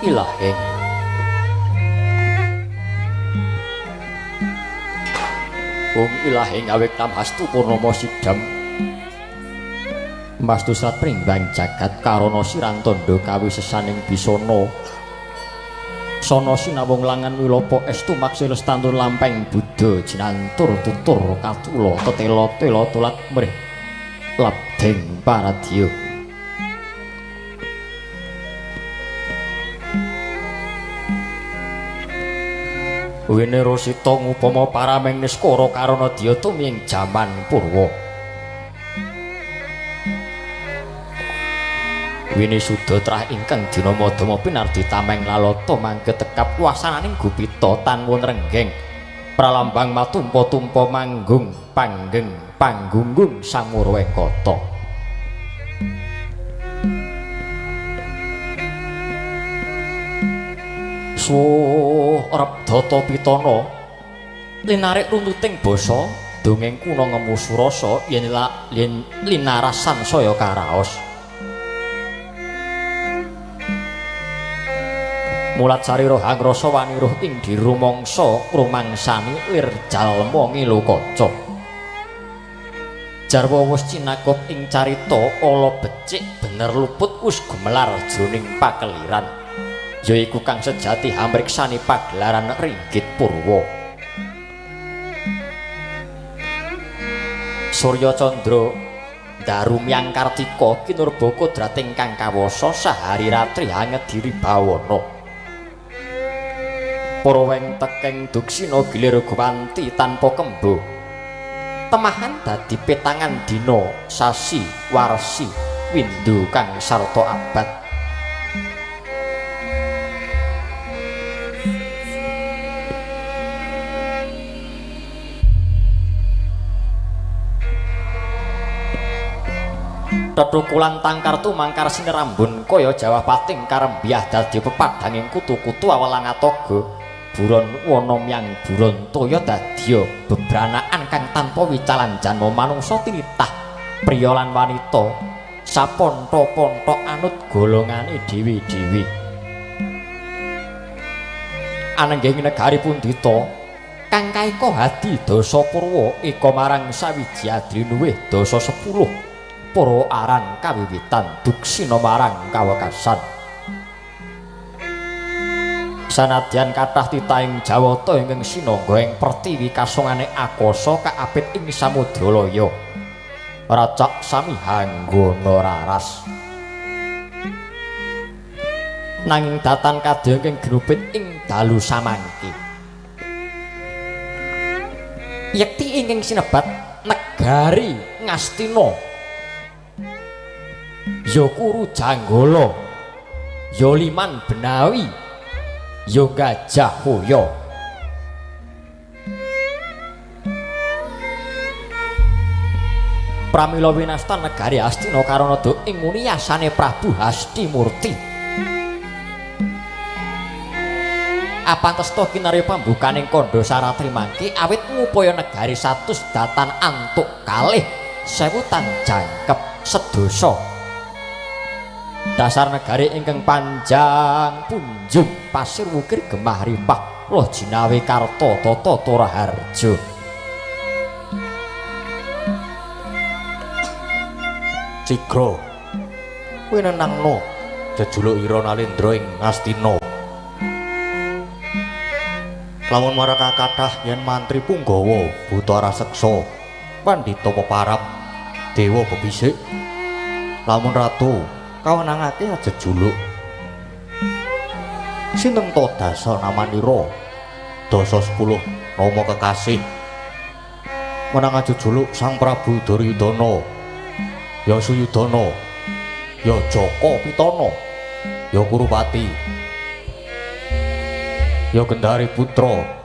Ilahing. Wong ilahing awit namhastu purnama sidam. Mastu srat pringbang jagat karana sirantandha kawisesaning bisana. Sana sinawung langan wilopo estu maksil lestantun lampeng Buddha jinantur tutur katula tetela tela tulat mrih labdeng paradya. Wene Rosita ngupama parameng niskara karana dya tumiyeng jaman purwa. Wene suda trah ingkang dinama-dama pinardi tameng lalata mangke tekap wasananing gupita tanwun renggeng pralambang matumpa-tumpa manggung panggeng panggunggung samurwekata. Suh Rebdata Pitana linarik runtuting basa dongeng kuna ngemu surasa yen linarasan saya karaos. Mulat sarira hangrasa waniruh ing dirumangsa rumangsani lir jalma ngilu kaca. Jarwa wus cinakop ing carita ala becik bener luput wus gumelar jroning pakeliran. Yaiku kang sejati hamriksani pagelaran ringgit purwa. Surya Candra darumyang Kartika kinurba kodrat ingkang kawasa sahari ratri hangediri bawana. Para weng tekeng duksina gilir gwanti tanpa kembo. Temahan dadi petangan dina sasi warsi windu kang sarta abad. Tetukulan tangkar tumangkar sinerambun kaya jawah pating karembiah dadi pepadhanging kutu-kutu awelang atoga buron wana myang buron toya dadya bebranaan kang tanpa wicalan janma manungsa tinitah priya lan wanita sapontha-pontha anut golongane dhewe-dhewe. Anenggeng negari pundhita kang kaeka hadi dasa purwa eka marang sawiji adrinuwih dasa 10 para aran kawiwitan duksina marang kawekasan. Sanadyan kathah titahing Jawata ingkang sinangga ing pertiwi kasongane akasa kaapit ing samudra laya. Racak sami hanggana raras. Nanging datan kadya ingkang ginupit ing dalu samangke. Yekti ingkang sinebat negari Ngastina ya Kuru Janggala, ya Liman Benawi, ya Gajah Hoya. Pramila winastan negari Astina karana ing nguni yasane Prabu Hastimurti. Apantesta kinarya pambukaning kandha saratri mangke awit ngupaya negari 100 datan antuk kalih sewutan jangkep sedasa. Dasar negari ingkang panjang punjung pasir wukir gemah ripah loh jinawi karta tata toraharja. Sigra kowe nenangno jejuluk ira Nalendra ing Ngastina. Lamun maraka kathah yen mantri punggawa buta raseksa pandhita peparap dewa bebisik. Lamun ratu kawenangake ajejuluk sinten to dasa namanira dasa 10 nama kekasih menang ajejuluk Sang Prabu Duryudana, ya Suyudana, ya Jaka Pitana, ya Kurupati, ya Gendari Putra.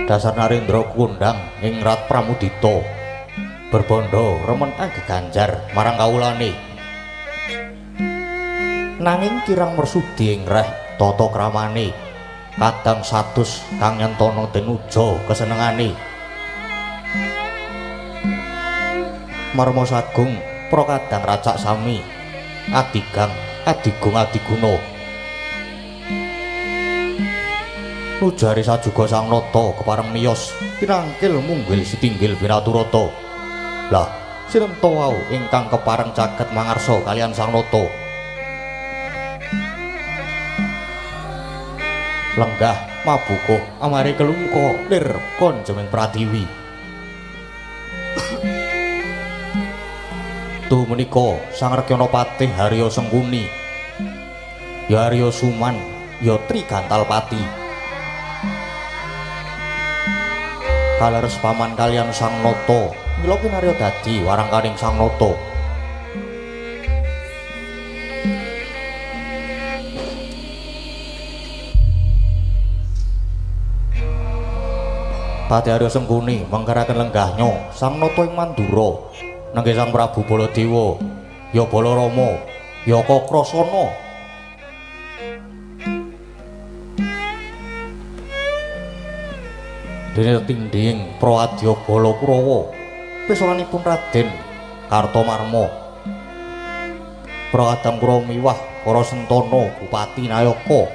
Dasar Narendra kundang ing Rat Pramudita berbandha remen geganjar marang kawulane, nanging kirang mersudi ing reh tata kramane kadang 100 kang nyentana denuja kesenengane. Marma Sagung Prakadang Racak Sami Adigang Adigung Adiguna nujari sajuga Sang Nata kepareng miyos pinangkil munggil sitinggil binaturata. Lah sinenta wau ingkang kepareng caket mangarsa kalian Sang Nata? Lenggah mabukuh amare kelungka lir konjeming pratiwi. Tuh menika Sang Rekyana Patih Harya Sengkuni, ya Harya Suman, ya Trigantalpati. Kaleres paman kalian Sang Nata, mila kinarya dadi warangkaning Sang Nata. Patih Harya Sengkuni mangkaraken lenggahnya Sang Nata ing Mandura nenggih Sang Prabu Baladewa, ya Balarama, ya Kakrasana. Dene tindhing Prawadya Bala Kurawa pesowanipun Raden Kartomarma, Prakadang Kurawa miwah para sentana Bupati Nayaka.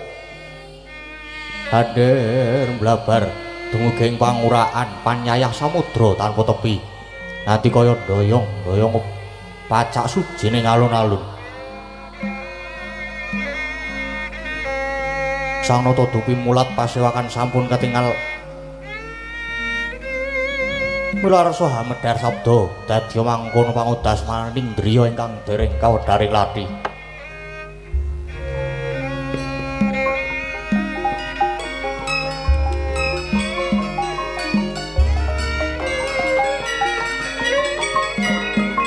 Hadir mblabar dumugi ing panguraan panyayah samudra tanpa tepi. Nanti kaya doyong-doyong pacak sujine alun-alun. Sang Nata dupi mulat pasewakan sampun ketingal. Mila rasa hamedhar sabda dadi mangkono pangudas manindriya ingkang dereng kawedharing lathi.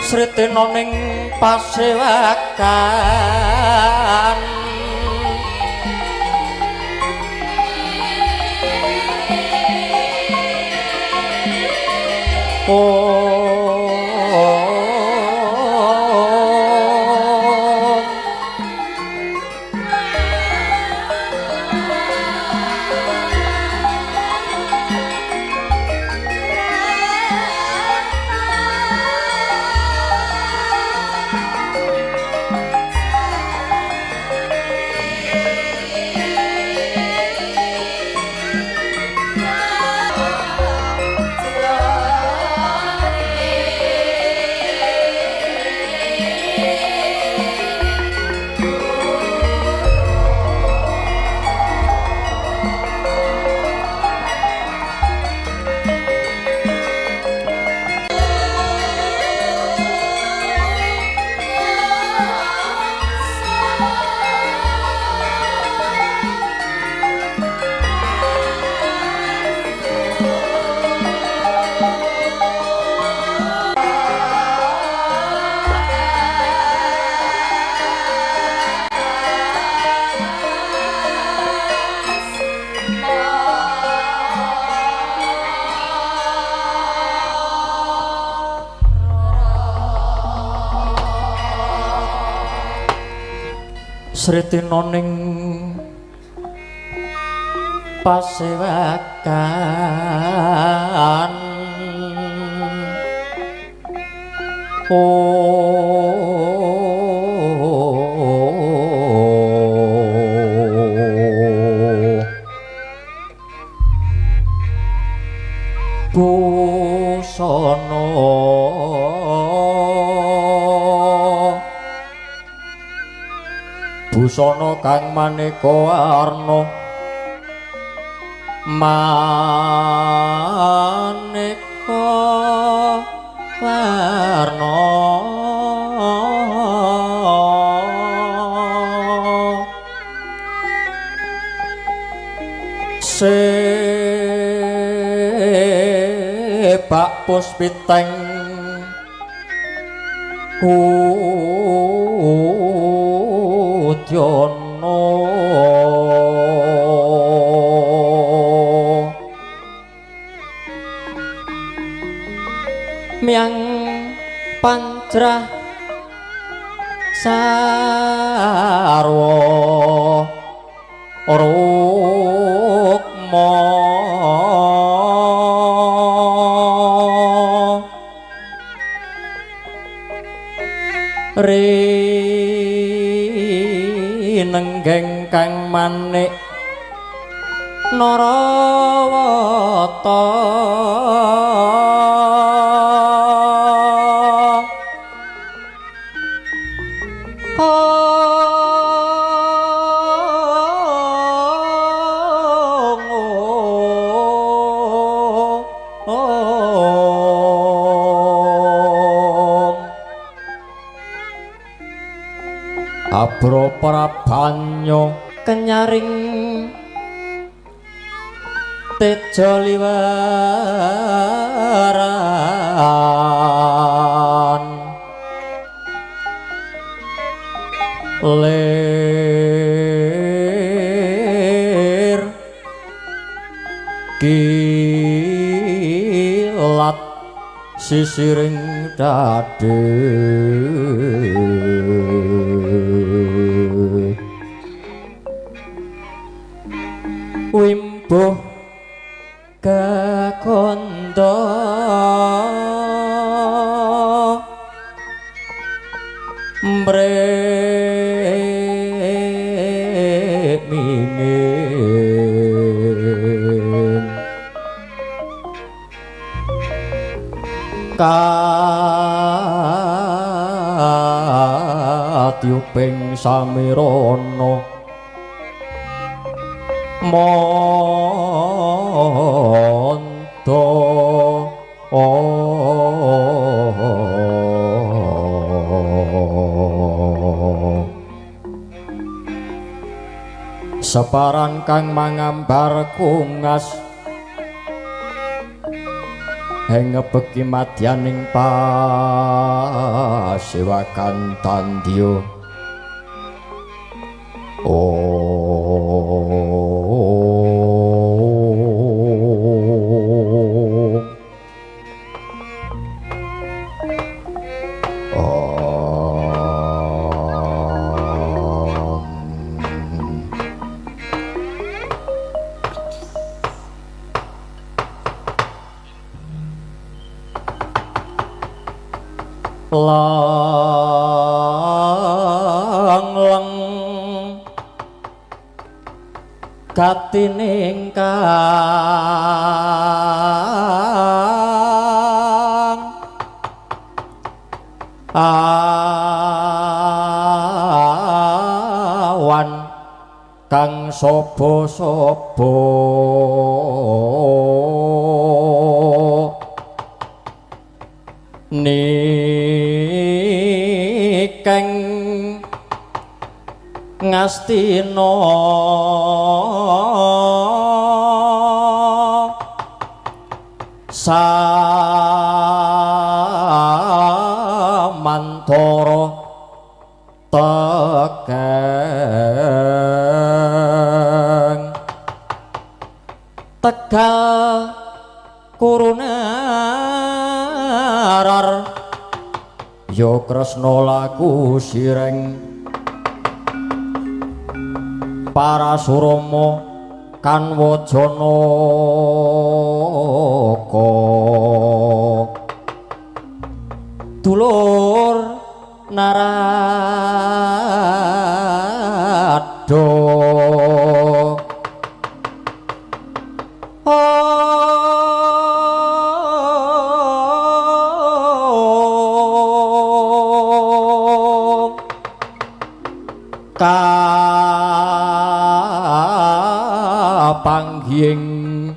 Sritena ning pasewakan Sritina ning pasewakan busana busana kang maneka warna maneka warna sebak puspiteng udyana miang pancrah sarwa rukma Rinenggeng kang manik Narawata Abra prabanyo kenyaring teja liwaran lir kilat sisiring dade wimbuh kakondo mrek mingin katiuping samirana monto separan kang mangambar kungas hengebeki madyaning pasewakan tandya. Lang leng gatining kang awan kang saba-saba nikeng ngastina samantara tekeng Tegal kurunarar ya Kresna laku sireng Parasurama kanwa Janaka dulur Narada kapanggihing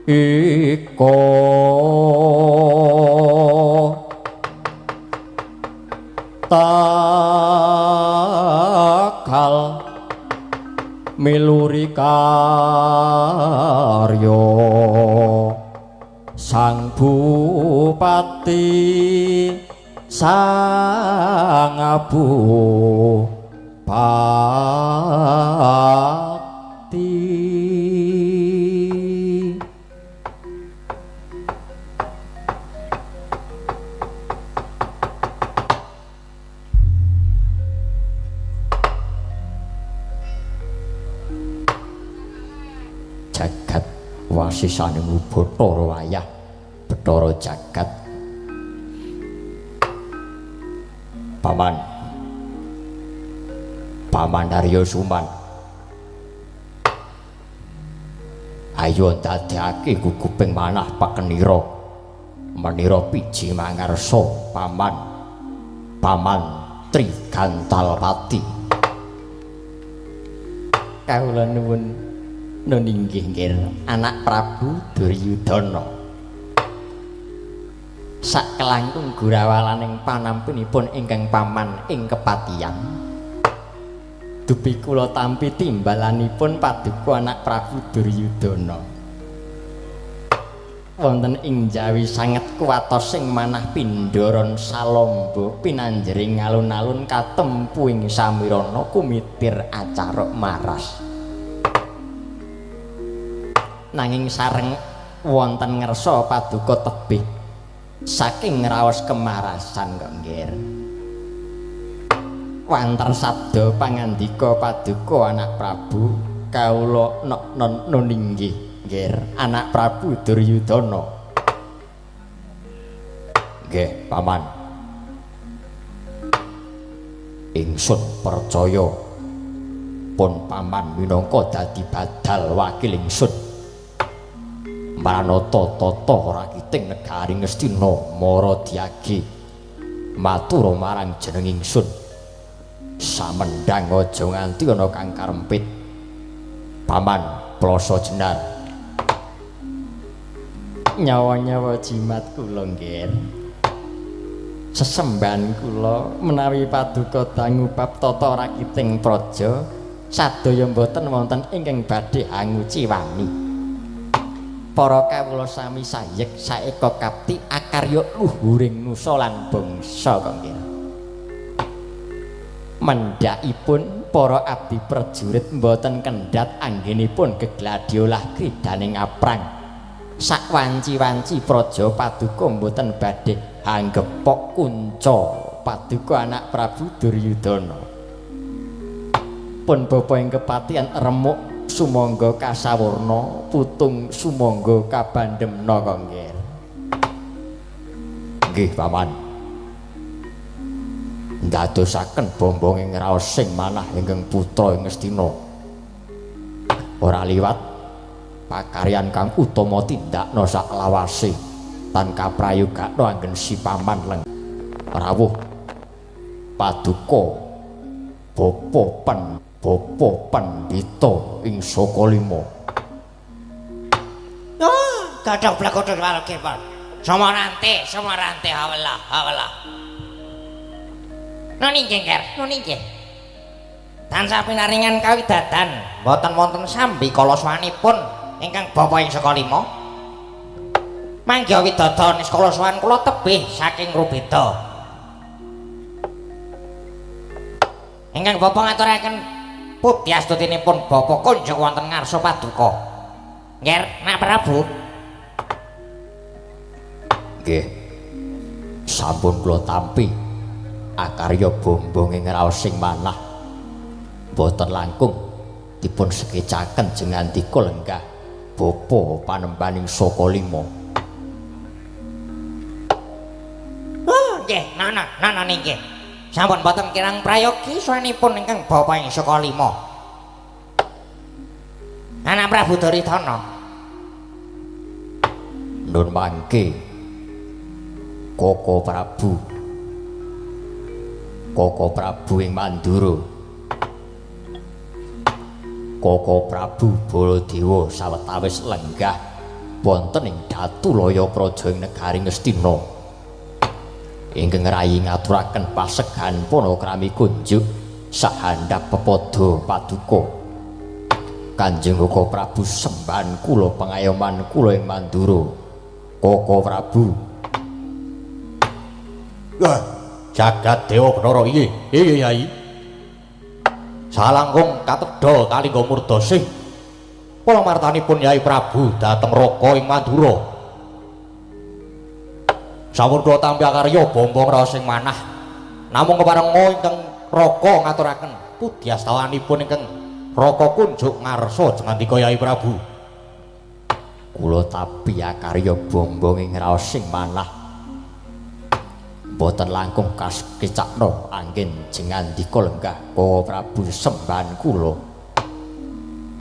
ika Tegal miluri karya Sang Bupati Sang Bupati. Jagat wasisane Bathara wayah Bathara jagat. Paman. Paman Arya Suman. Ayo ndadekake guguping manah pakenira. Menira piji mangarsa paman. Paman Trigantalpati. Kawula nuwun nun inggih nggih anak Prabu Duryudana. Sakelangkung gurawalaning panampinipun ingkang paman ing kepatihan. Dupi kula tampi timbalanipun paduka anak Prabu Duryudana. Wonten ing Jawi sanget kuwatos ing manah pindharan salamba pinanjering alun-alun katempu ing samirana kumitir acara maras. Nanging sareng wonten ngersa paduka tebih saking raos kemarasan kok nggih. Wanter sabda pangandika paduka anak Prabu kawula nok non inggih nggih anak Prabu Duryudana. Nggih paman. Ingsun percaya pun paman minangka dadi badal wakil ingsun. Maranata tata rakiting negari Ngastina mara diage matur marang jeneng ingsun. Samendang aja nganti ana kang karempit. Paman plasa jenar. Nyawa-nyawa jimat kula nggih. Sesembahan kula menawi paduka dangu bab tata rakiting praja sadaya mboten wonten ingkang badhe anguciwani. Para kawula sami sayek saeka kapti akarya luhuring nusa lan bangsa kok nggih. Mendhakipun para abdi prajurit mboten kendhat anggenipun gegladiolah kridaning aprang. Sakwanci-wanci praja paduka mboten badhe anggepok kunca paduka anak Prabu Duryudana. Pun bapa ing kepatihan remuk sumangga kasawurna putung sumangga kabandemna kok nggih. Nggih paman. Ndadosaken bombong ing raos sing manah ingkang putra ing Ngastina. Ora liwat pakaryan kang utama tindakna saklawase tan kaprayogakna anggen si paman leng rawuh paduka bapa pen bapa pandhita ing Saka Lima. Oh, gathok blekodhok walekepon. Samarante, samarante hawelah, hawelah. Nun inggih, Nger, nun inggih. Tansah pinaringan kawidadan, mboten wonten sambi kala swanipun ingkang bapa ing Saka Lima. Mangga widada niskala sowan kula tebih saking rubeda. Ingkang bapa ngaturaken pudyastutinipun bapa kunjuk wonten ngarsa paduka. Nger, Nak Prabu. Nggih. Sampun kula tampi akarya bombong ing raos sing manah. Mboten langkung dipun sekecaken jengandika lenggah bapa panembaning Saka Lima. Oh, nggih, nana, nana nggih. Sampun boten kirang prayogi swanipun ingkang bapa ing Saka Lima. Anak Prabu Duryudana. Nun mangke Koko Prabu. Koko Prabu ing Mandura. Koko Prabu Baladewa sawetawis lenggah wonten ing Datulaya Praja ing negari Ngastina. Ingkang rayi ngaturaken pasegan panakrami kunjuk sahandhap pepada paduka. Kanjeng Koko Prabu sembahan kula pangayoman kula ing Mandura. Koko Prabu. Wah, jagat dewa Bathara iki. Iya Yai. Salangkung katedha kalingga murdasih. Kula martanipun Yai Prabu dhateng Raka ing Mandura. Sampun kula tampi akarya bombong raos ing manah. Namung keparenga ingkang Raka ngaturaken pudyastawanipun ingkang Raka kunjuk ngarsa jengandika Yai Prabu. Kula tapi akarya bombong ing raos sing manah. Boten langkung kaskecakna anggen jengandika lenggah Bawa Prabu sembahan kula.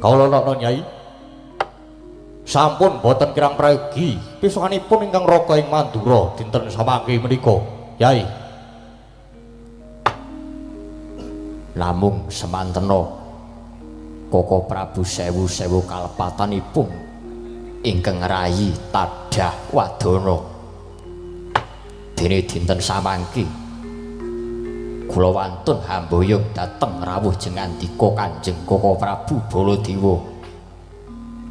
Kawula nana Nyai. Sampun boten kirang prayogi pisanganipun ingkang raka ing Mandura dinten samangke menika, Yai. Namung semantena Koko Prabu sewu-sewu kalepatanipun ingkang rayi tadah wadana. Dene dinten samangke kula wantun hamboyong dhateng rawuh jengandika Kanjeng Koko Prabu Baladewa.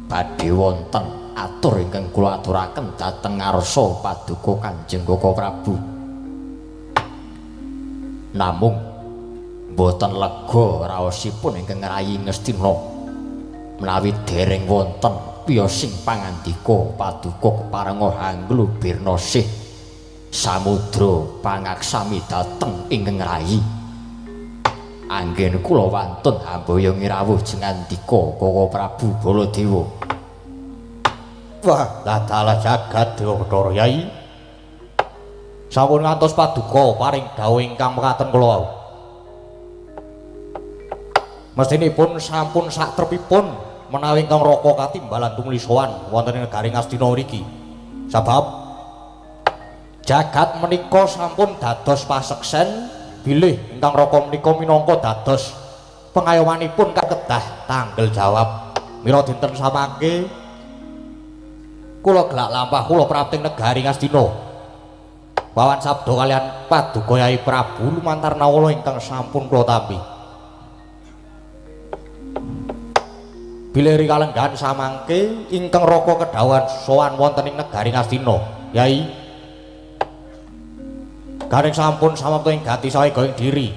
Badhe wonten atur ingkang kula aturaken dhateng ngarsa paduka Kanjeng Koko Prabu. Namung boten lega raosipun ingkang rayi Ngastina menawi dereng wonten piyosing pangandika paduka keparenga hanglu birna sih samudra pangaksami dhateng ingkang rayi. Anggen kula wantun hamboyong rawuh jengandika Koko Prabu Baladewa. Wah, dalah jagat Dewa Bathara Yai. Sampun ngantos paduka paring dawuh ingkang mekaten kula wau. Mestinipun sampun satrepipun menawi ingkang raka katimbalan tumuli sowan wonten ing negari Ngastina mriki. Sebab jagat menika sampun dados paseksen bilih ingkang raka menika minangka dados pengayomanipun kedah tanggel jawab. Mila dinten samangke kula gelak lampah kula prapting negari Ngastina. Wawan sabda kalian paduka Yai Prabu lumantar nawala ingkang sampun kula tampi. Bilih rikalenggahan samangke ingkang raka kedhawuhan sowan wonten ing negari Ngastina, Yai. Garing sampun samapta ing gati saega ing diri.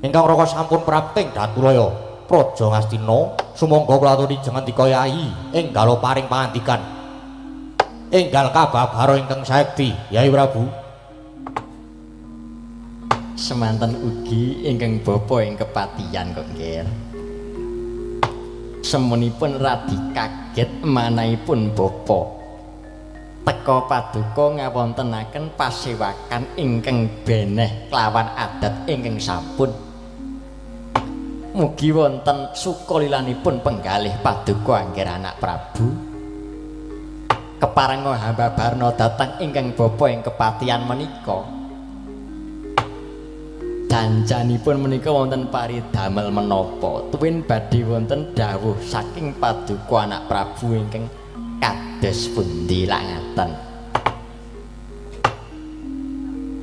Ingkang raka sampun prapting Datulaya Praja Ngastina, sumangga kula aturi jengandika Yai enggal paring pangandikan. Enggal kababara ingkang saekti, Yai Prabu. Semanten ugi ingkang bapa ing kepatihan kok nggih. Semonipun radi kaget manahipun bapa. Teka paduka ngawontenaken pasewakan ingkang beneh kelawan adat ingkang sampun. Mugi wonten sukalilanipun penggalih paduka angger anak Prabu. Keparenga hamba barna dhateng ingkang bapa ing kepatihan menika. Janjanipun menika wonten paridamel menapa tuwin badhe wonten dawuh saking paduka anak Prabu ingkang kados pundi langaten.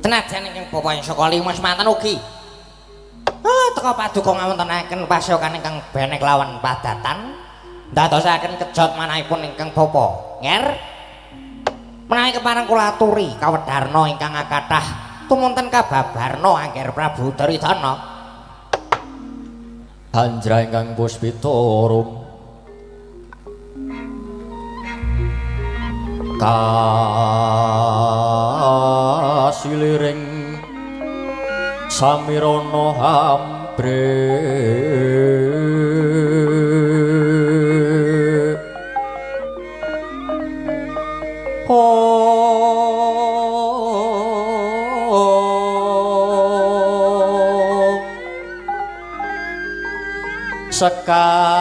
Senajan ingkang bapa ing saka lima semanten ugi. Teka paduka ngawontenaken pasewakan ingkang benek lawan padatan ndadosaken kejot manahipun ingkang bapa. Nger menawi kepareng kula aturi kawedharna ingkang akathah tumunten kababarna angger Prabu Duryudana. Anjra ingkang puspita rum kasiliring samirana hambre sekar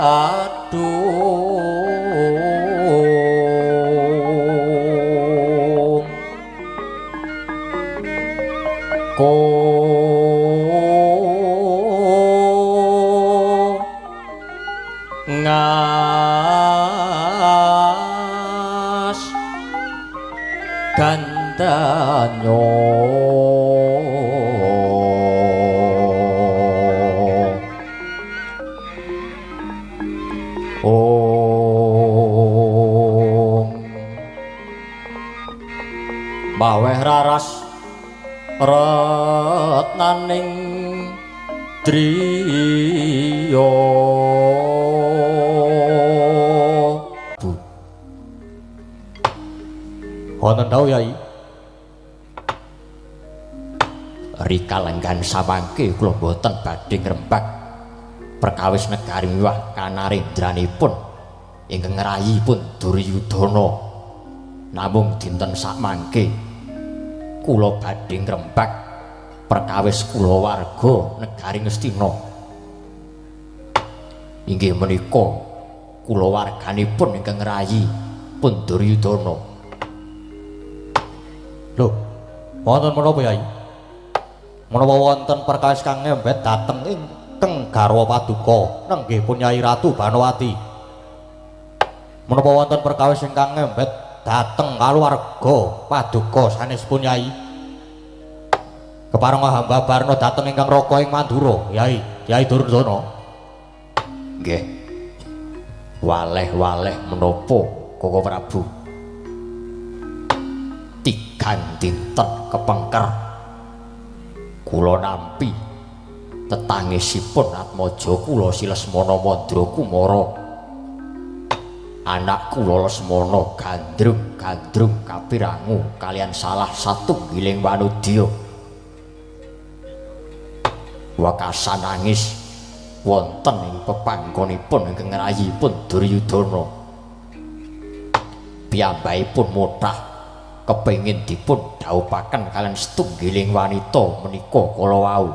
kadung ko ngas gandanyo. Maweh raras retnaning driya. Wonten dawuh Yai. Rikalenggan samangke kula boten badhe ngrembak perkawis negari miwah kanarendranipun. ingkang ngrayipun Duryudana. Namung dinten sakmangke kula badhe ngrembak perkawis kulawarga negari Ngastina. Inggih menika kulawarganipun ingkang ngrayi pun Duryudana. Lho, wonten menapa Yai? Menapa wonten perkawis kang ngembet dhateng ingkang garwa paduka nenggih pun Yai Ratu Banowati? Menapa wonten perkawis ingkang ngembet dhateng kaluwarga paduka sanesipun Yai? Kepareng hamba barna dhateng ingkang raka ing Mandura, Yai, Yai Duryudana. Nggih. Waleh-waleh menapa Koko Prabu? Tigang dinten kepengker kula nampi tetangisipun atmaja kula si Lesmana Mandra Kumara. Anak kula Lesmana gandrung-gandrung kapirangu kalian salah satunggiling wanudya. Wekasan nangis wonten ing pepanggonipun ingkang ngrayipun Duryudana. Piyambakipun mothah kepengin dipun dhawuhaken kalian setunggiling wanita menika kala wau.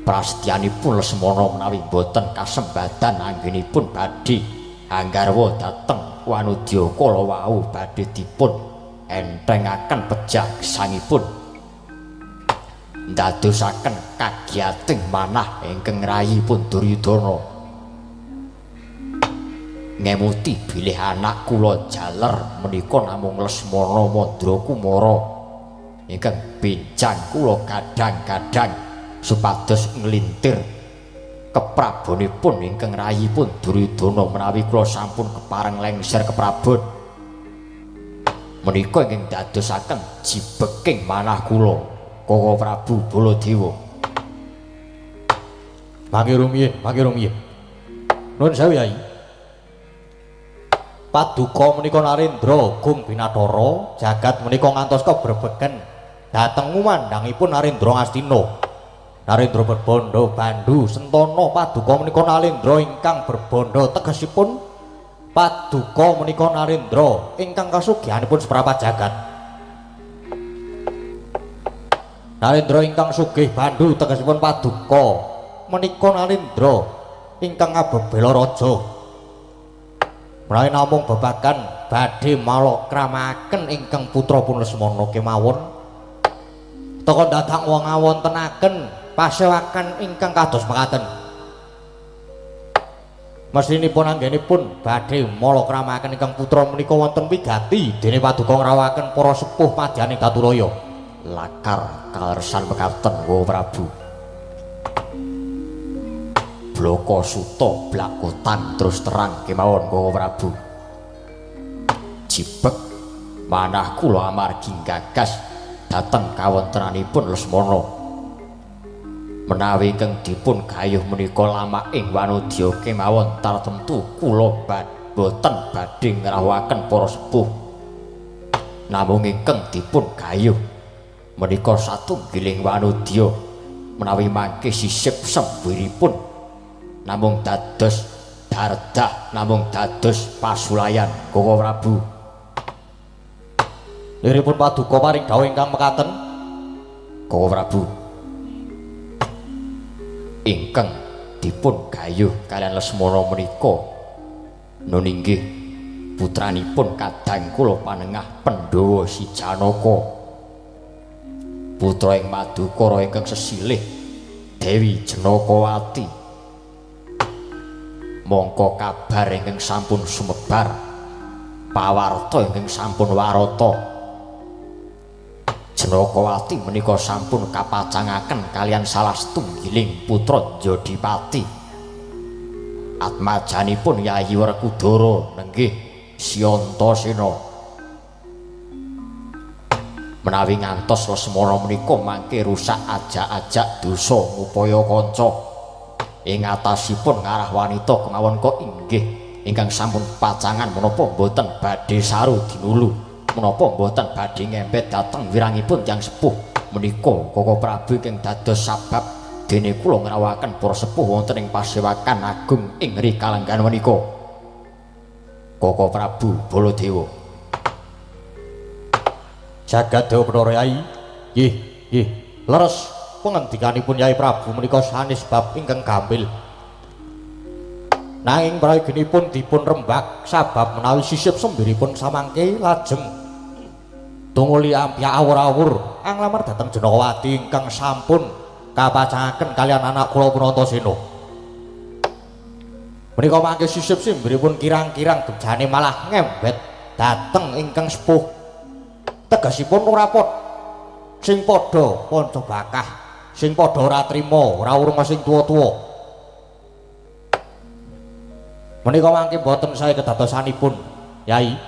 Prasetyanipun Lesmana menawi boten kasembadan anggenipun badhe anggarwa dhateng wanudya kala wau badhe dipun entengaken pejah gesangipun, ndadosaken kagiyating manah ingkang ngrayipun Duryudana. Ngemuti bilih anak kula jaler menika namung Lesmana Mandra Kumara ingkang benjang kula gadhang-gadhang supados nglintir keprabonipun ingkang rayipun Duryudana menawi kula sampun kepareng lengser keprabon. Menika ingkang dadosaken jibeking manah kula Koko Prabu Baladewa. Mangke rumiyin, mangke rumiyin. Nuwun sewu Yai. Paduka menika Narendra Gung Binathara jagat menika ngantos kebrebegen dhateng ngumandhangipun Narendra Ngastina. Narendra berbandha bandu sentana. Paduka menika Narendra ingkang berbandha, tegesipun paduka menika Narendra ingkang kasugihanipun seprapat jagat. Narendra ingkang sugih bandu, tegesipun paduka menika Narendra ingkang ngabebela raja. Menawi namung babagan badhe malokramaken ingkang putra pun Lesmana kemawon, teka dadak wong ngawontenaken pasewakan ingkang kados mekaten. Mestinipun anggenipun badhe malokramaken ingkang putra menika wonten wigati dene paduka ngrawaken para sepuh madyaning Datulaya. Lakar kalersan mekaten Koko Prabu. Bloko suta blakotan terus terang kemawon Koko Prabu. Jibek manah kula amargi gagas dhateng kawontenanipun Lesmana. Menawi ingkang dipun gayuh menika lamak ing wanudya kemawon tartemtu kula boten badhe ngrawuhaken para sepuh. Namung ingkang dipun gayuh menika satunggiling wanudya menawi mangke sisip sembiripun namung dados dardah, namung dados pasulayan Koko Prabu. Liripun paduka paring dawuh ingkang mekaten Koko Prabu. Ingkang dipun gayuh kalian Lesmana menika nun inggih putranipun kadang kula panengah Pandhawa si Janaka, putra ing Madukara ingkang sesilih Dewi Janakawati. Mongko kabar ingkang sampun sumebar, pawarta ingkang sampun warata, Janakawati menika sampun kapacangaken kalian salah setunggiling putra Jodipati. Atmajanipun Yayi Werkudara nenggih Siantasena. Menawi ngantos Lesmana menika mangke rusak ajak-ajak dosa ngupaya kanca. Ing atasipun ngarah wanita kemawon kok inggih ingkang sampun pacangan menapa mboten badhe saru dinulu, menapa mboten badhe ngembet dhateng wirangipun tiyang sepuh menika Koko Prabu ingkang dados sabab dene kula ngrawuhaken para sepuh wonten ing pasewakan agung ing Rikalenggan menika. Koko Prabu Baladewa. Jagat Dewa Bathara Yai. Nggih, nggih. Leres pengendikanipun Yai Prabu menika sanes bab ingkang gampil. Nanging prayoginipun dipun rembak sabab menawi sisip sembiripun samangke lajeng tunguli ampyak awur-awur anglamar dhateng Janakawati ingkang sampun kapacangaken kalian anak kula Punantasena. Menika mangke sisip sembiripun kirang-kirang bejane malah ngembet dhateng ingkang sepuh. Tegesipun ora padha sing padha panca bakah, sing padha ora trima, ora urung sing tuwa-tuwa. Menika mangke boten sae kedadosanipun, Yai.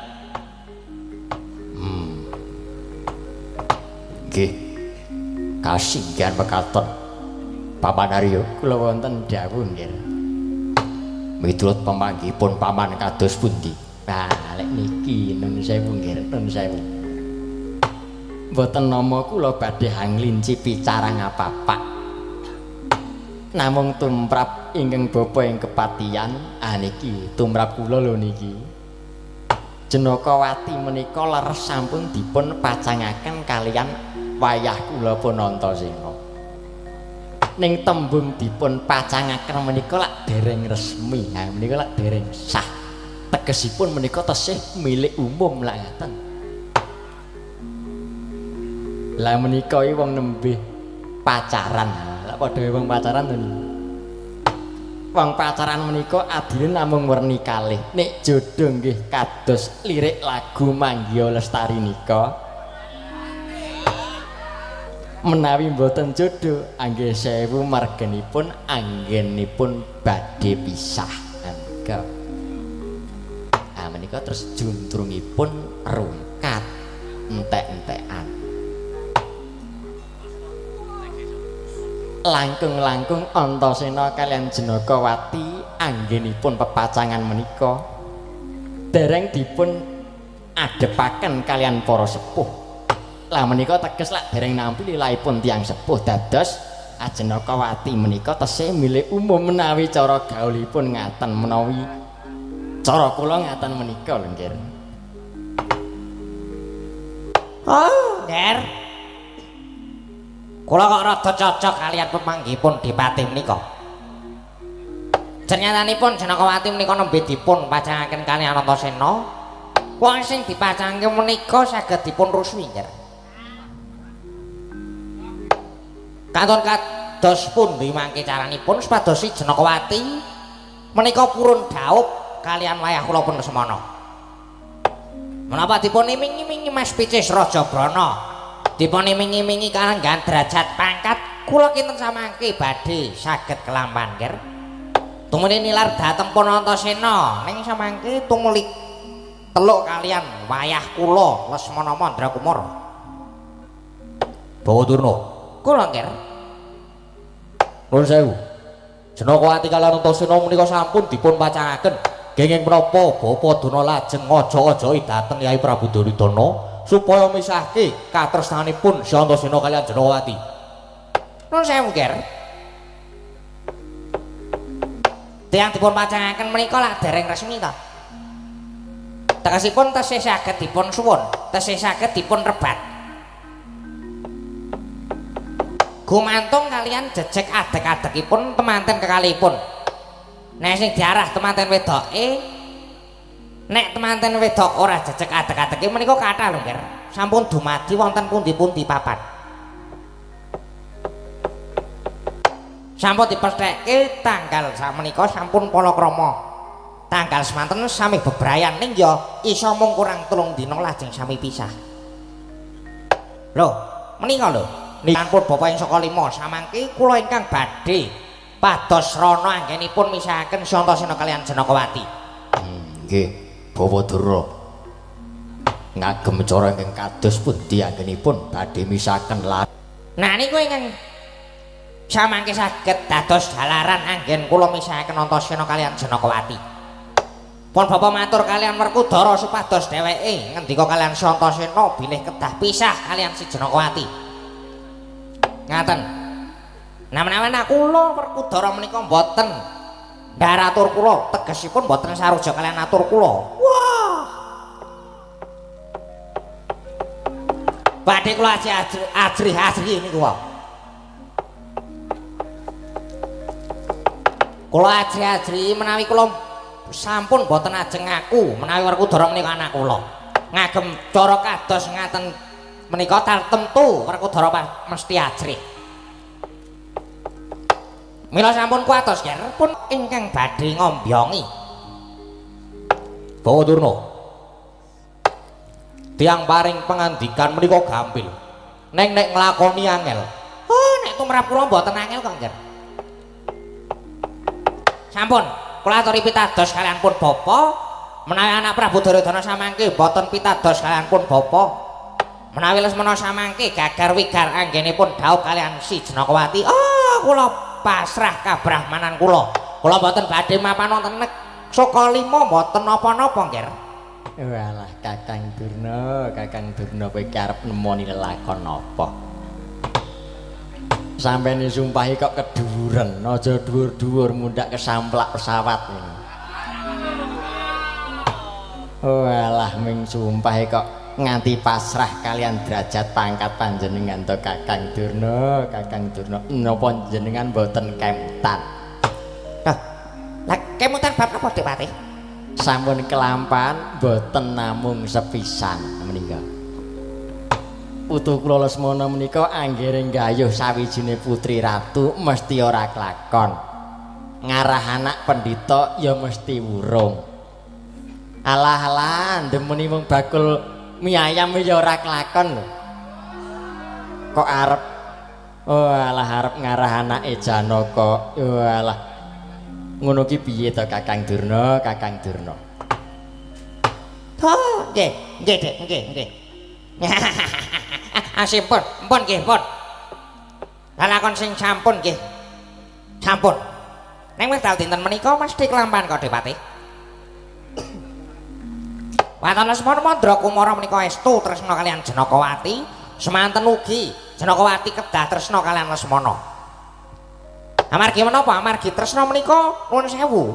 Nggih. Kasinggihan mekaten. Paman Arya, kula wonten dawuh nggih. Miturut pemanggihipun paman kados pundi? Nah, lek niki nun sewu nggih, nun sewu. Mboten nama kula badhe anglincipi carang apapak. Namung tumrap ingkang bapa ing kepatihan, ah niki tumrap kula lho niki. Janakawati menika leres sampun dipun pacangaken kaliyan wayah kula Punantasena. Ning tembung dipun pacangaken menika lak dereng resmi, ha menika lak dereng sah. Tegesipun menika tesih milik umum lak ngaten. Lah menika iki wong nembe pacaran. Lak padha wong pacaran to niku. Wong pacaran menika adine namung werni kalih. Nek jodoh nggih kados lirik lagu Manggiya Lestari nika. Menawi mboten jodoh anggih sewu margenipun anggenipun badhe pisah. Menika. Ah menika terus juntrungipun rungkat entek-entekan. Langkung-langkung Antasena kaliyan Janakawati anggenipun pepacangan menika dereng dipun adepaken kaliyan para sepuh. Lah menika teges lak dereng nampi lilahipun tiyang sepuh dados Janakawati menika tesih milik umum menawi cara gaulipun ngaten menawi cara kula ngaten menika lho nggih. Oh, Nger. Kula kok rada cocok kaliyan pemanggihipun Dipati menika. Cernyatanipun Janakawati menika nembe dipun pacangaken kaliyan Antasena. Wong sing dipacangke menika saged dipun ruswi, Nger. Kanton kados pundi mangke caranipun supados si Janakawati menika purun dhaup kaliyan wayah kula pun semana. Menapa dipun iming-imingi Mas Picis Raja Brana? Dipun imingi-imingi kalenggan derajat pangkat kula kinten samangke badhe saged kelampan, Nger. Tumuli nilar dhateng Punantasena ning samangke tumuli teluk kaliyan wayah kula Lesmana Mandrakumara. Bawa Durna. Kula, Nger. Nuwun sewu. Janakawati kaliyan Antasena menika sampun dipun pacangaken. Kenging menapa Bapa Durna lajeng ngajak-ajaki dhateng Yai Prabu Duryudana supaya misahke katresnanipun si Antasena kaliyan Janakawati. Nuwun sewu, Nger. Tiyang dipun pacangaken menika lak dereng resmi ta. Tegesipun tesih saged dipun suwun, tesih saged dipun rebat. Gumantung kaliyan jejeg adeg-adegipun temanten kekalihipun. Nek sing diarah temanten wedoke, nek temanten wedok ora jejeg adeg-adege menika kathah lho, Nger. Sampun dumadi wonten pundi-pundi papan. Sampun dipestheke tanggal sakmenika sampun palakrama. Tanggal semanten sami bebrayan ning ya iso mung kurang 3 dina lajeng sami pisah. Lho, menika lho. Nipun bapa ing saka 5 samangke kula ingkang badhe pados rana anggenipun misahaken si Antasena kaliyan Janakawati. Nggih, Bawa Durna. Ngagem cara ingkang kados pundi anggenipun badhe misahaken lan. Nah niku ingkang samangke saged dados jalaran anggen kula misahaken Antasena kaliyan Janakawati. Pun bapa matur kaliyan Werkudara supados dheweke ngendika kaliyan si Antasena bilih kedah pisah kaliyan si Janakawati. Ngaten. Nah menawi kula Werkudara menika mboten ndharatur kula, tegesipun mboten saruja kaliyan atur kula. Wah, Badhe kula ajrih-ajrih niku wae. Kula ajrih-ajrih menawi kula sampun boten ajeng ngaku menawi Werkudara menika anak kula. Ngagem cara kados ngaten menika tartemtu Werkudara mesti ajrih. Mila sampun kuwatos ger pun ingkang badhe ngombyongi. Bawa Durna. Tiang paring pangandikan menika gampil. Neng nek nglakoni angel. Oh, nek tumrap kula mboten angel kok, Nger. Sampun, kula aturi pitados kalian pun bapa, menawi anak Prabu Duryudana samangke mboten pitados kalian pun bapa. Menawi Lesmana samangke gagar wigar anggenipun dhaup kalian si Janakawati. Oh, kula pasrah kabrahmanan kula. Kula mboten badhe mapan wonten Sukalima mboten napa-napa, Nger. Walah Kakang Durna, Kakang Durna kowe iki arep nemoni lelakon apa? Sampene sumpahi kok kedhuwuren, aja dhuwur-dhuwur mundhak kesamplak pesawat. Walah ming sumpahi kok nganti pasrah kalian derajat pangkat panjenengan to Kakang Durna, Kakang Durna. Napa jenengan mboten kemtan? Lah, lah kemutan bab napa Dik Patih? Sampun kelampahan boten namung sepisan menika. Putu kula Lesmana menika anggere nggayuh sawijine putri ratu mesti ora klakon. Ngarah anak pendhita ya mesti wurung. Alah alah ndemeni wong bakul mie ayam ya ora klakon lho. Kok arep oh alah arep ngarah anake Janaka. Oh alah ngono ki piye to Kakang Durna, Kakang Durna? Oh, nggih, nggih, Dik, nggih, nggih. Sampun, pun nggih, pun. Lalakon sing sampun nggih. Sampun. Ning wekdal dinten menika mesti kelampahan kok Dik Patih. Waton Lesmana Mandra Kumara menika estu tresna kalian Janakawati, semanten ugi Janakawati kedah tresna kalian Lesmana. Amargi menapa? Amargi tresna menika nuwun sewu.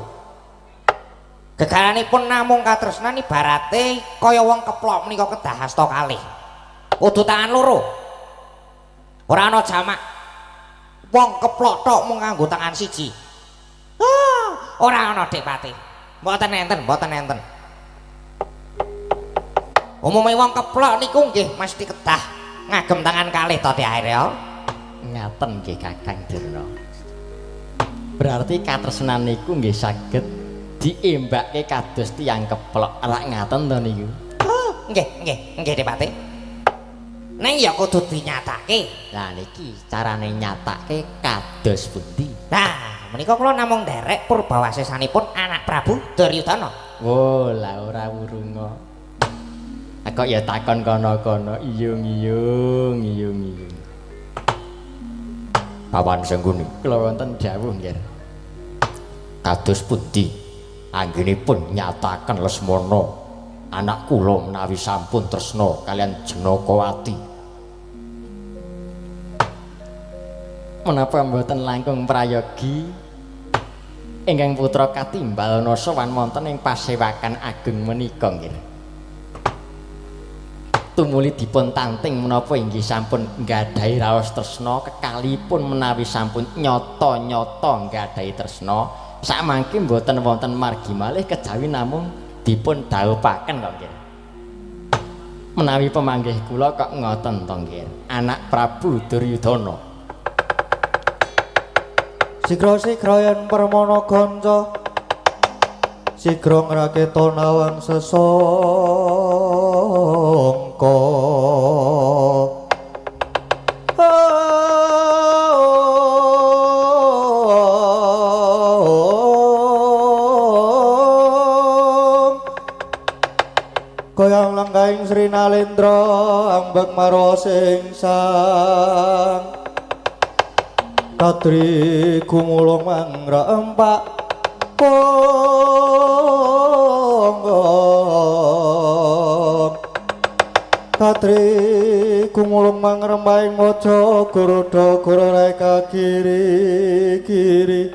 Gegaranipun namung katresnan ibarate kaya wong keplok menika kedah asta kalih. Kudu tangan loro. Ora ana jamak. Wong keplok tok mung nganggo tangan siji. Ah, ora ana Dik Patih. Mboten enten, mboten enten. Umume wong keplok niku nggih mesti kedah ngagem tangan kalih to Dik Arya. Ngaten nggih Kakang Durna. Berarti katresnan niku nggih saged diembakke kados tiyang keplok. Lak ngaten to niku? Oh, nggih, nggih, nggih Dik Patih. Neng ya kudu dinyatake. Lah niki carane nyatake kados pundi? Nah, menika kula namung nderek purbawasesanipun anak Prabu Duryudana. Wo, lah ora wurunga. Kok ya takon kono-kono, iyung-iyung, iyung-iyung. Pawan Sengguni. Kula wonten dawuh nggih. Kados pundi anggenipun nyataken Lesmana anak kula menawi sampun tresna kalian Janakawati. Menapa mboten langkung prayogi ingkang putra katimbal sowan wonten ing pasewakan ageng menika nggih. Tumuli dipun tanting menapa inggih sampun nggadahi raos tresna kekalipun menawi sampun nyata-nyata nggadahi tresna sakmangke mboten wonten margi malih kejawi namung dipun dhawuhaken kok nggih. Menawi pemanggih kula kok ngoten to nggih, anak Prabu Duryudana. Sigra-sigra yen permana kanca sigra ngraketa nawang sesangka. Goyang lenggahing Sri Nalendra ambek marwa sing sang kadri gumulung mangra empak ponggong kadri gumulung mangrembahing waja guruda gurureka kiri kiri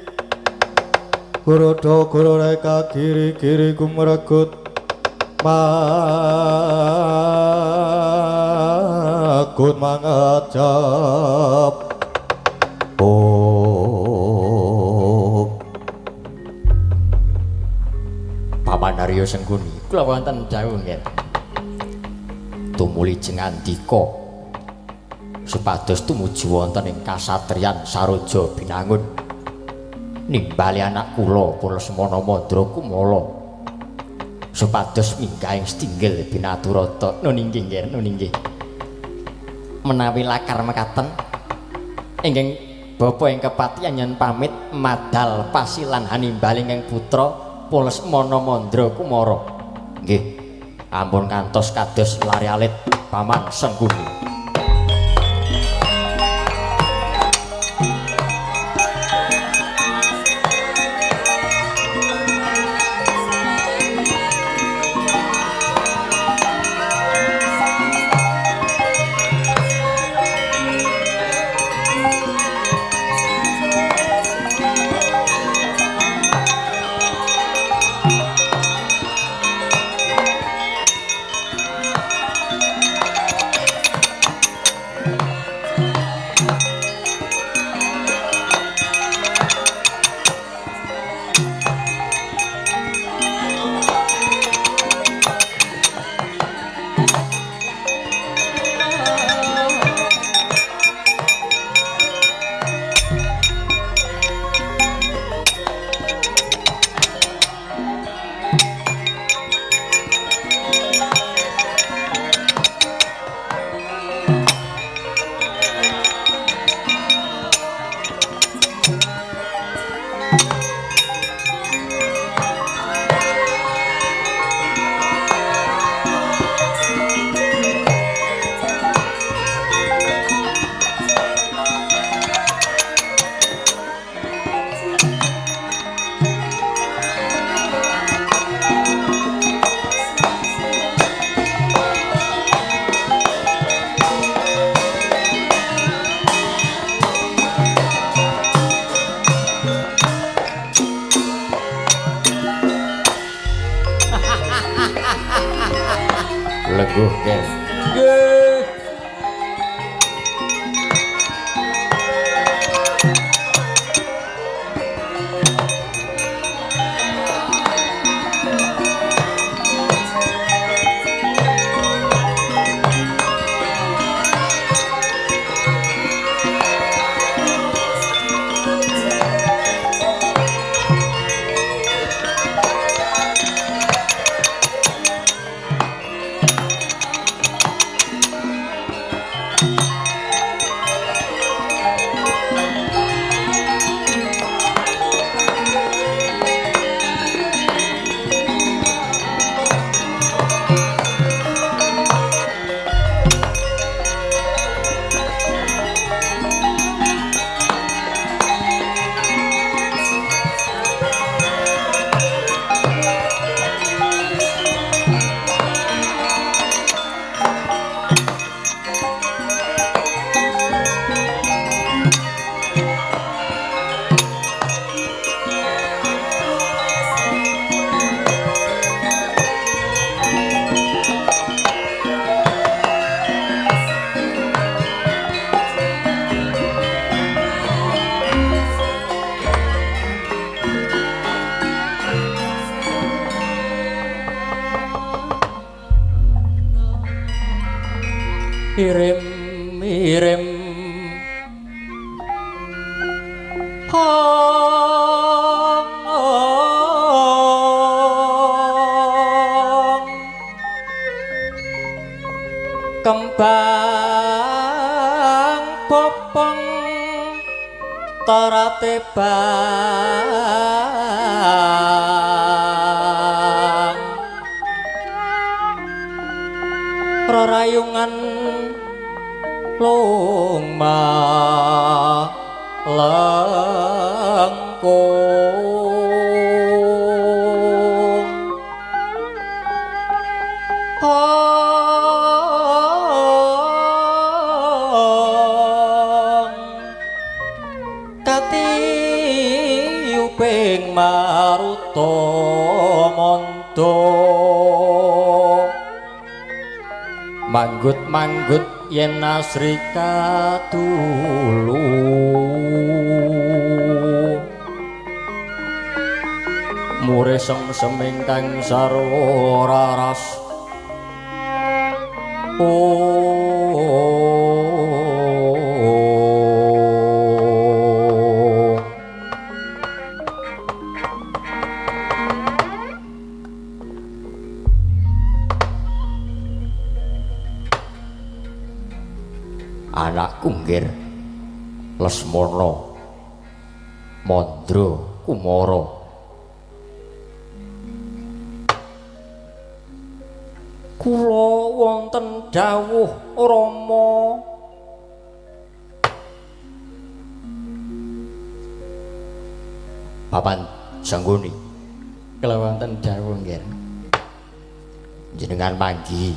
guruda gurureka kiri kiri gumregut Manggut mangecep. Oh. Paman Arya Sengkuni, kula wonten dawuh nggih. Tumuli jengandika supados tumuju wonten ing kasatriyan Saroja Binangun. Nimbali anak kula Lesmana Mandra Kumala supados minggah ing setinggil Binaturata. Nun inggih nggih, nun inggih. Menawi lakar mekaten ingkang bapa ing kepatihan yen pamit madal pasilan hanimbali ingkang putra Lesmana Mandra Kumara. Nggih, ampun kantos kados lari alit Paman Sengkuni. Lengguh nggih. Nggih. Irim-irim hong kembang popong tarate bang rarayungan lungma lengkung hong katiyuping maruta manda manggut-manggut yen asri katulu mure sem-sem ingkang sarwa raras. Anakku nggir Lesmana Mandra Kumara, kula wonten dawuh Rama. Papan Sangguni, kula wonten dawuh nggih. Jenengan manggihi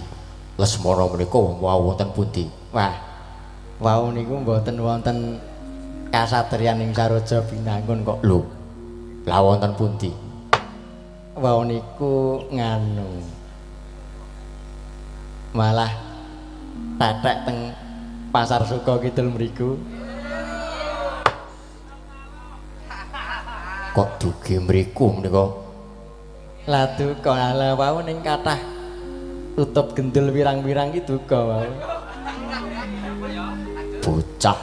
Lesmana menika wau wonten pundi? Wah, wau niku mboten wonten kasatriyan ing Saroja Binangun kok. Lho, lha wonten pundi? Wau niku nganu malah tetek teng Pasar Suko Kidul mriku. Kok dugi mriku menika? Lah duka ala wau ning kathah tutup gendul wirang-wirang ki duka wau. Bocah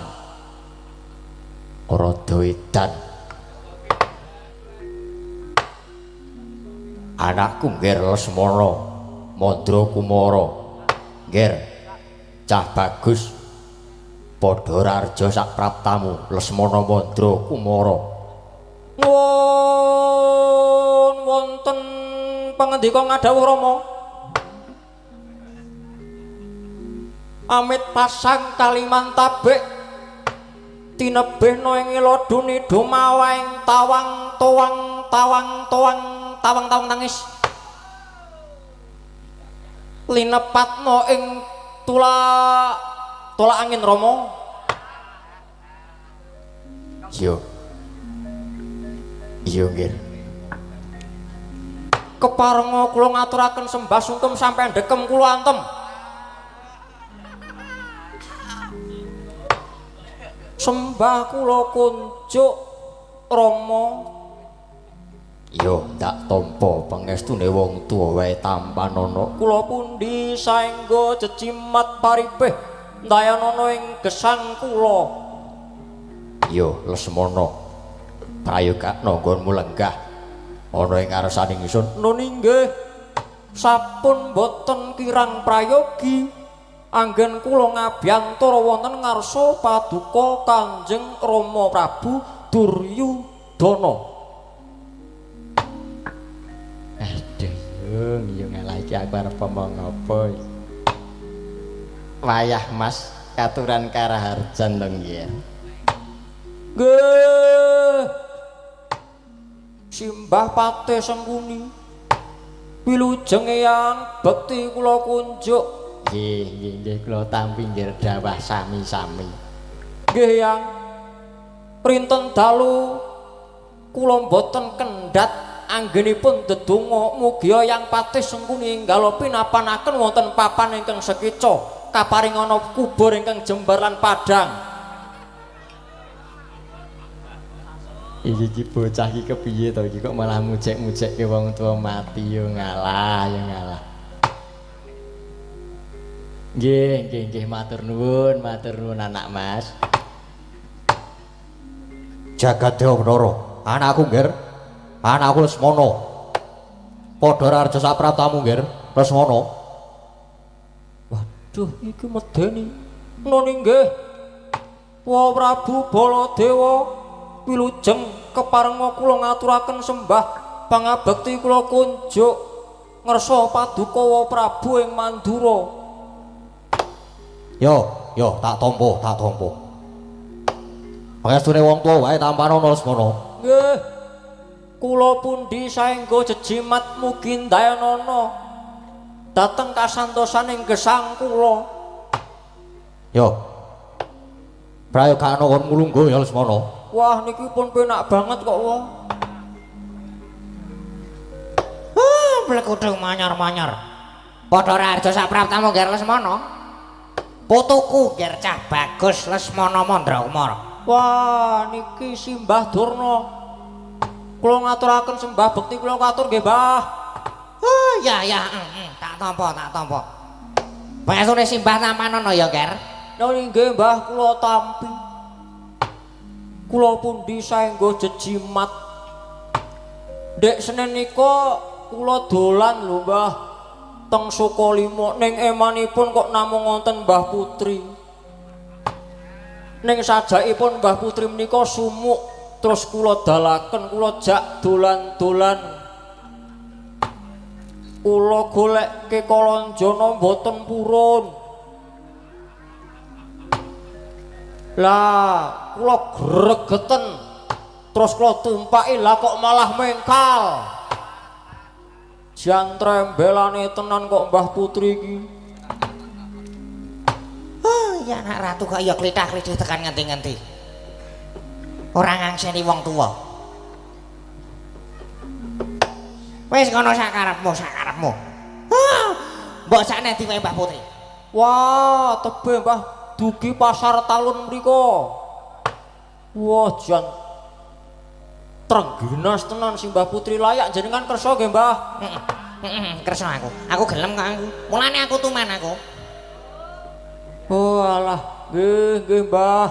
rada edan. Anakku nggir Lesmana Mandra Kumara nggir cah bagus padha rarja sak praptamu Lesmana Mandra Kumara. Nuwun wonten pangandika ngadhawuh Rama. Amit pasang Kalimantabek tinebihna ing ladune dumawaing tawang towang tawang towang tawang tawang tangis linepatna ing tula tolak angin Rama. Iya iya nggih. Keparenga kula ngaturaken sembah sungkem sampeyan dekem kula antem. Sembah kula kunjuk Rama. Yo ndak tampa pangestune wong tuwa wae tampanana. Kula pundi saengga jejimat paripih ndayanana ing gesang kula. Yo Lesmana, prayogakna nggonmu lenggah ana ing ngarsaning ingsun. Nun inggih, sampun boten kirang prayogi. Anggen kula ngabyantara wonten ngarsa paduka Kanjeng Rama Prabu Duryudana. Aduh, yung yung ngalah iki aku arep omong apa iki. Wayah Mas katuran karaharjan to nggih. Nggih. Simbah Patih Sengkuni. Wilujeng eyang bekti kula kunjuk. Nggih, nggih, nggih kula tampi nggih dawah sami-sami. Nggih Yang. Printen dalu kula mboten kendhat anggenipun ndedonga mugi Yang Patih Sengkuni enggal pinapanaken wonten papan ingkang sekica kaparingana kubur ingkang jembar lan padhang. Iki iki bocah iki kepiye to iki kok malah mujek-mujekke wong tuwa mati yo ngalah, yo ngalah. Nggih, nggih, nggih matur nuwun anak Mas. Jagat Dewa Bathara, anakku nggir. Anakku Lesmana. Padha rarja sak praptamu nggir, Lesmana. Waduh, iki medeni. Nun inggih. Wa Prabu Baladewa wilujeng keparenga kula ngaturaken sembah pangabekti kula kunjuk ngersa paduka Wa Prabu ing Mandura. Yo, yo tak tampa, tak tampa. Pangestune wong tuwa wae tampanana Lesmana. Nggih. Kula pundi saengga jejimat mugi ndayanana dhateng kasantosan ing gesang kula. Yo. Prayogakna kon mulungguh ya Lesmana. Wah niki pun penak banget kok wah. Ah, blekudung manyar-manyar. Padha raharja sak praptamu nggih Lesmana. Putuku nger cah bagus Lesmana Mandrakumara. Wah, niki Simbah Durna. Kula ngaturaken sembah bekti kula katur nggih, Mbah. Oh, ya ya, tak tampa, tak tampa. Pangestune Simbah tampanono ya, Ger. Nggih, nggih, Mbah, kula tampi. Kula pundi saengga jejimat. Ndek Senin nika kula dolan lho, Mbah. Teng Sukalima ning emanipun kok namung wonten Mbah Putri. Ning sajakipun Mbah Putri menika sumuk terus kula dalaken kula jak dolan-dolan. Kula golekke Kalanjana mboten purun. Lah, kula gregeten. Terus kula tumpaki lah kok malah mengkal. Jan trembelane tenan kok Mbah Putri iki. Oh, ya anak ratu kok ya klithah-klithih tekan ngendi-ngendi. Ora ngangseni wong tuwa. Wis ngono sakarepmu, sakarepmu. Ah, mbok sakne ndi wae Mbah Putri? Wah, tebe Mbah dugi pasar talun mriku. Wah, jan trengginas tenan si Mbah Putri layak jenengan kersa nggih, Mbah? Heeh, kersa aku. Aku gelem kok aku. Mulane aku tuman aku. Oh alah, nggih nggih Mbah.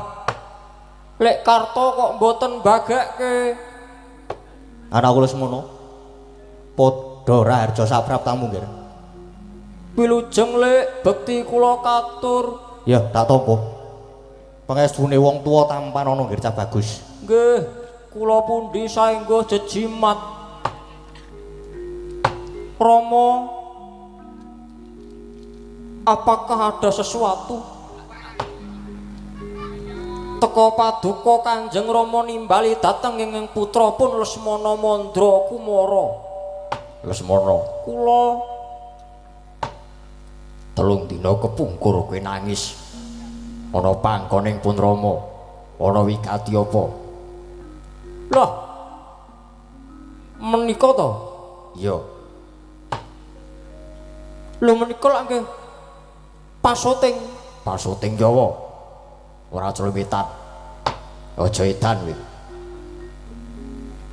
Lek karto kok mboten bagekke. Anakku Lesmana. Padha raharja sapraptamu, Nggir. Wilujeng Lek, bekti kula katur. Ya, tak tampa. Pangestune wong tuwa tampanono nggir cah bagus. Nggih, kula pundi saengga jejimat. Rama, apakah ada sesuatu? Teka paduka Kanjeng Rama nimbali dhateng ing putra pun Lesmana Mandra Kumara. Lesmana, kula 3 dina kepungkur kowe nangis. Ana pangkoning pun Rama, ana wigati apa? Lah, menika to? Iya. Lho menika lak nggih pasoting. Pasoting Jawa. Ora clemitan. Aja edan kowe.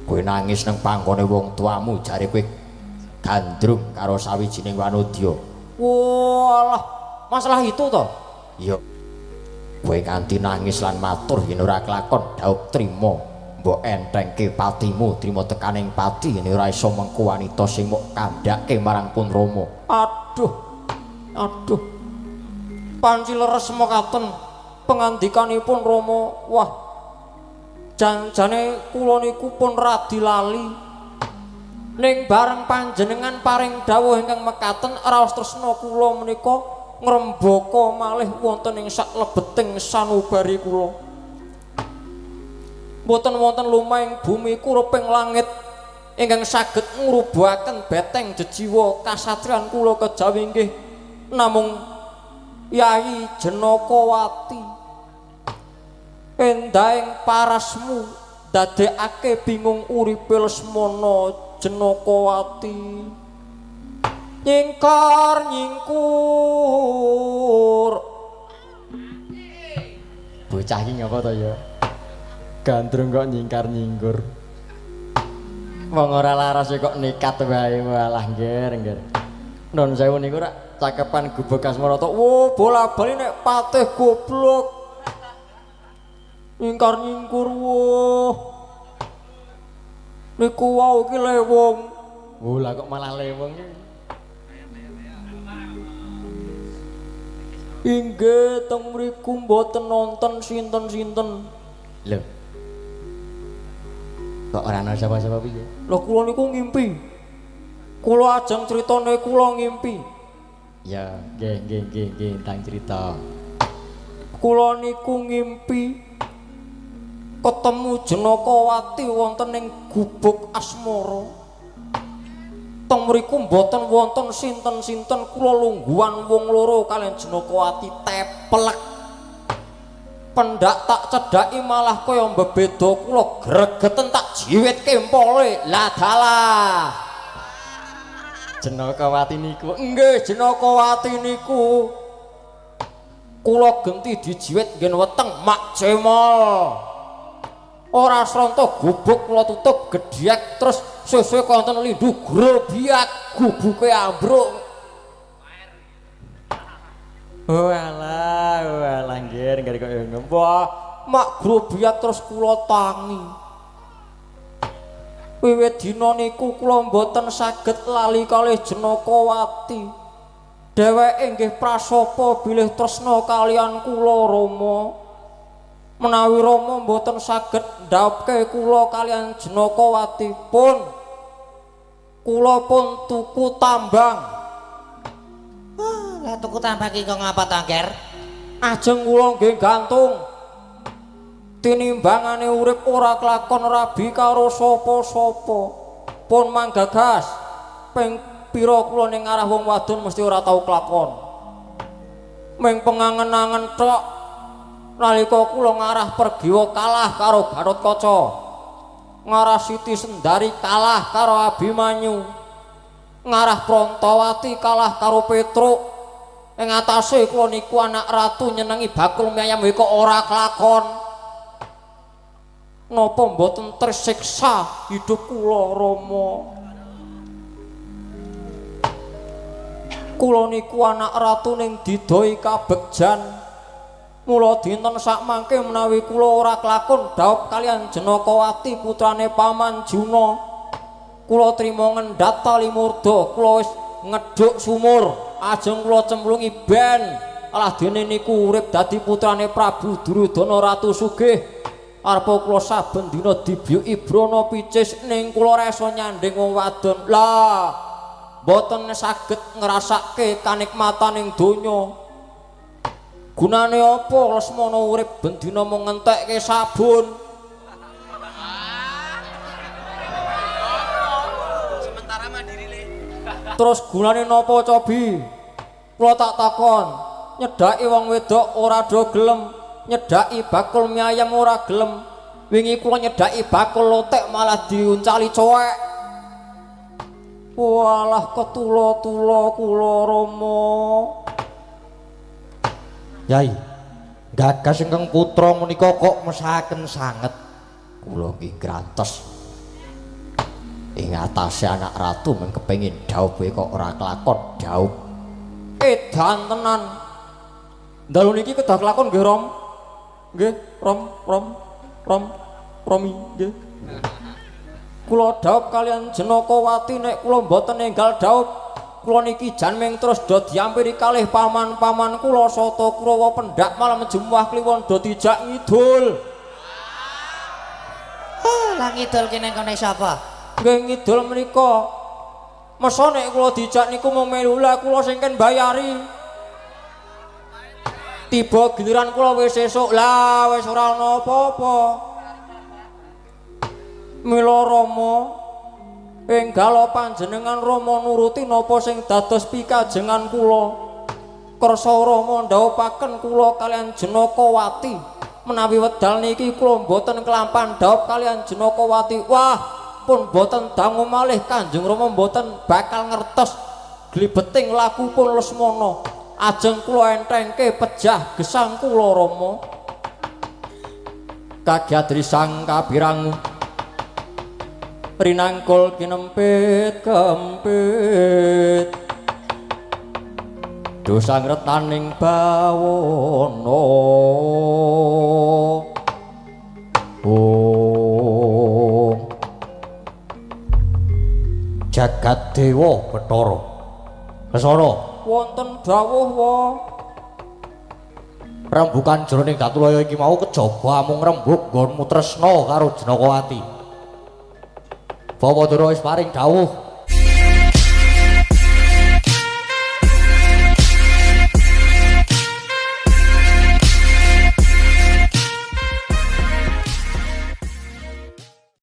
Kowe nangis nang panggone wong tuamu jare kowe gandrung karo sawijining wanodya. Walah, masalah itu to? Iya. Kowe nganti nangis lan matur yen ora kelakon dhaup trima. Mbok entengke patimu trima tekaning pati yen ora iso mengku wanita sing mok kandhake marang pun Rama. Aduh. Aduh. Panci leres mekaten pengandikanipun Rama. Wah. Janjane kula niku pun radi lali. Ning bareng panjenengan paring dawuh ingkang mekaten raos tresna kula menika ngrembaka malih wonten ing saklebeting sanubari kula. Mboten wonten lumahing bumi kuruping langit ingkang saged ngrubuhaken beteng jejiwa kasatriyan kula kejawi inggih namung Yayi Jenakawati. Endahing parasmu ndadekake bingung uripe Lesmana Jenakawati. Nyingkar nyingkur. Bocah iki ngapa to ya? Gandrung kok nyingkar nyingkur. Wong ora laras kok nekat wae walah ngger ngger. Nun sewu niku rak cakepan gubuk Asmara to. Wo bola-bali nek patih goblok. Nyingkar nyingkur wo. Niku wau iki lewung. Wo lah kok malah lewung iki. Inggih teng mriku mboten nonton sinten-sinten. Lho. Kok ora ana sapa-sapa piye? Lho kula niku ngimpi. Kula ajeng critane kula ngimpi. Ya, nggih nggih nggih nggih tang crita. Kula niku ngimpi ketemu Jenakawati wonten ing gubuk asmara. Teng mriku mboten wonten sinten-sinten, kula lungguhan wong loro kaliyan Jenakawati teplek. Pendak tak cedhaki malah kaya mbebeda kula gregeten tak jiwit kempole. Lah dalah. Jenakawati niku nggih Jenakawati niku. Kula genti dijiwit nggen weteng mak cemol. Ora sronto gubuk kula tutup gedhek terus suwe-suwe konten lindu grobiak gubuke ambruk. Walah, walah nggih nggih kok ngono. Wah, mak grobiak terus kula tangi. Wiwit dina niku kula mboten saged lali kalih Janakawati. Dheweke nggih prasapa bilih tresna kalian kula Rama. Menawi Rama mboten saged ndhaupke kula kalian Janakawati pun kula pun tuku tambang. Wah, lah tuku tambang iki kok ngapa to, Nger? Ajeng kula nggih gantung. Tinimbangane urip ora kelakon rabi karo sapa-sapa. Pun manggagas ping pira kula ning ngarah wong wadon mesti ora tau kelakon. Ming pengangen-angen tok nalika kula ngarah Pergiwa kalah karo Gathotkaca. Ngarah Siti Sendari kalah karo Abimanyu. Ngarah Prantawati kalah karo Petruk. Ing atase kula niku anak ratu nyenengi bakul mie ayam kok ora kelakon. Napa mboten tersiksa hidup kula Rama? Kula niku anak ratu ning didoi kabegjan. Mula dinten sakmangke menawi kula ora kelakon dhaup kalian Janakawati putrane Paman Juna. Kula trima ngendhat tali murda, kula wis ngedhuk sumur, ajeng kula cemplungi ben. Alah dene niku urip dadi putrane Prabu Duryudana Ratu Sugih. Arepa kula saben dina dibiyuki brana picis ning kula ora iso nyandhing wong wadon. Lah, mboten saged ngrasake kanikmataning donya. Gunane apa Lesmana urip ben dina mung ngentekke sabun? Sementara mandiri le. Terus gunane napa cobi? Kula tak takon, nyedhaki wong wedok ora do gelem, nyedhaki bakul mie ayam ora gelem. Wingi kula nyedhaki bakul lotek malah diuncali cowek. Walah ketula-tula kula Rama. Yai, gagas ingkang putra menika kok mesaken sanget. Kula nggih ngrantes. Ing atase anak ratu mung kepengin dhaupe kok ora kelakon dhaup. Edan tenan. Dalu niki kedah kelakon nggih, Rom. Nggih, Rom, Rom, Rom, Romi, nggih. Kula dhaup kalian Janakawati nek kula mboten enggal dhaup, kula niki jan ming terus do diampiri kalih paman-paman kula Sata Kurawa pendak malam Jemuah Kliwon do dijak ngidul. Oh, lah ngidul ki nang kene sapa? Nggih ngidul menika. Mesa nek kula dijak niku mung melu lah kula sing ken bayari. Tiba giliran kula wis esuk lah wis ora ana apa-apa. Mila Rama enggalo panjenengan Rama nuruti napa sing dados pikajengan kula. Kersa Rama ndhawuhaken kula kalian Janakawati. Menawi wedal niki kula mboten kelampan dhaup kalian Janakawati. Wah, pun mboten dangu malih Kanjeng Rama mboten bakal ngertos glibeting laku pun Lesmana. Ajeng kula entengke pejah gesang kula Rama. Kagyadri sang kabirangu rinangkul kinempit kempit dosa ngretaning bawana. Om Jagat Dewa Bathara Lesana wonten dawuh wa rembukan jroning Datulaya iki mau kejaba amung rembug nggonmu tresna karo Janakawati. Bawadara wis paring dawuh